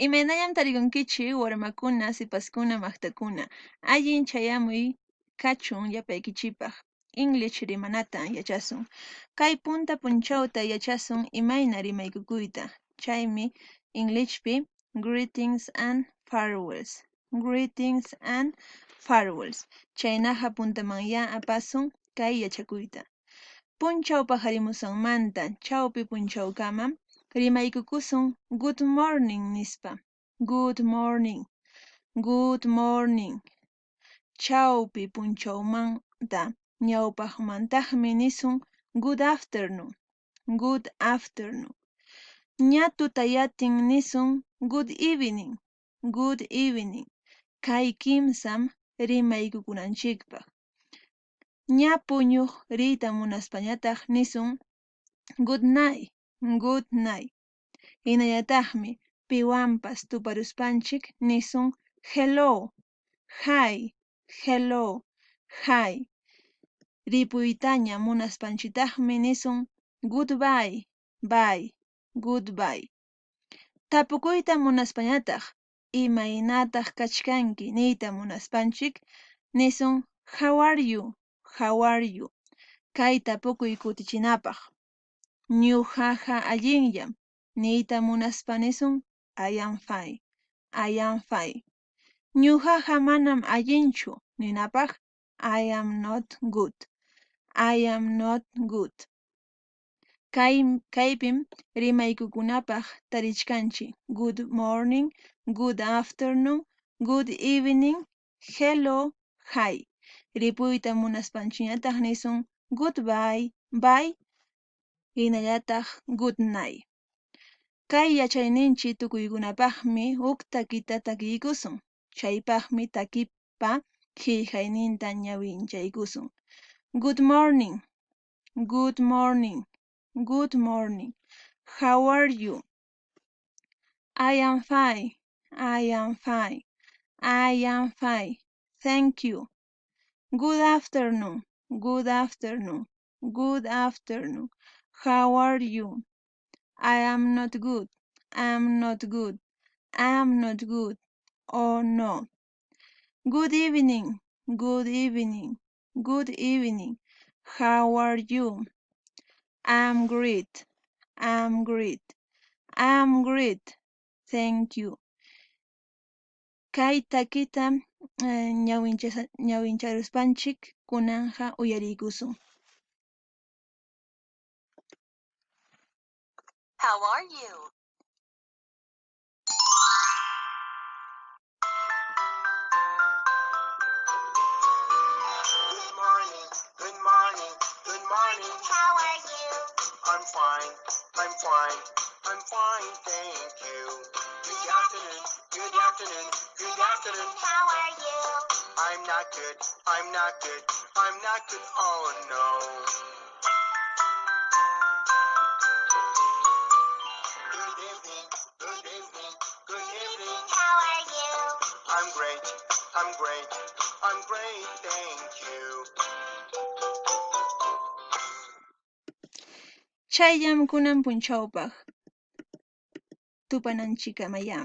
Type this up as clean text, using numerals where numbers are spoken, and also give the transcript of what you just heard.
Imaynallam tarikunkichik warmakuna, sipaskuna, maqtakuna. Allin chayamuy kachun llapaykichikpaq. English rimanata yachasun. Kay punta punchawta yachasun imayna rimaykukuyta. Chaymi Englishpi greetings and farewells. Greetings and farewells. Chaynaqa puntamanyá apasun kay yachakuyta. Punchaw paqarimusqanmanta chawpi punchawkama rimaykukusun good morning nispa. Good morning. Good morning. Chawpi punchawmanta ñawpaqmantaqmi nisun good afternoon. Good afternoon. Ña tutayatin nisun good evening. Good evening. Kay kimsam rimaykukunanchikpaq. Ña puñuq riyta munaspañataq nisun good night. Good night. Hinallataqmi piwanpas tuparuspanchik nisun hello, hi, hello, hi. Ripuytaña munaspanchiktaqmi nisun goodbye, bye, goodbye. Tapukuyta munaspañataq imaynataq kachkanki niyta munaspanchik nisun how are you, how are you. Kay tapukuy kutichinapaq. Ñuqaqa allinllam niyta munaspa nisun I am fine, I am fine. Ñuqaqa manam allinchu ninapaq I am not good, I am not good. Kay kaypim rimaykukunapaq tarichkanchik good morning, good afternoon, good evening, hello, hi. Ripuyta munaspanchikñataq nisun goodbye, bye, hinallataq good night. Kay yachayninchik tukuykunapaqmi huk takita takiykusun. Chaypaqmi takipa qillqayninta ñawinchaykusun. Good morning, good morning, good morning. How are you? I am fine, I am fine, I am fine. Thank you. Good afternoon, good afternoon, good afternoon. How are you? I am not good, I am not good, I am not good. Oh no. Good evening, good evening, good evening. How are you? I'm great, I'm great, I'm great. Thank you. Kay takita ñawincharuspanchik kunanqa uyariykusun. How are you? Good morning, good morning, good morning. How are you? I'm fine, I'm fine, I'm fine, thank you. Good afternoon, good afternoon, good afternoon. How are you? I'm not good, I'm not good, I'm not good, oh no. Good evening, good evening, good evening. How are you? I'm great, I'm great, I'm great, thank you. Chayllam kunan punchawpaq tupananchikkamayá.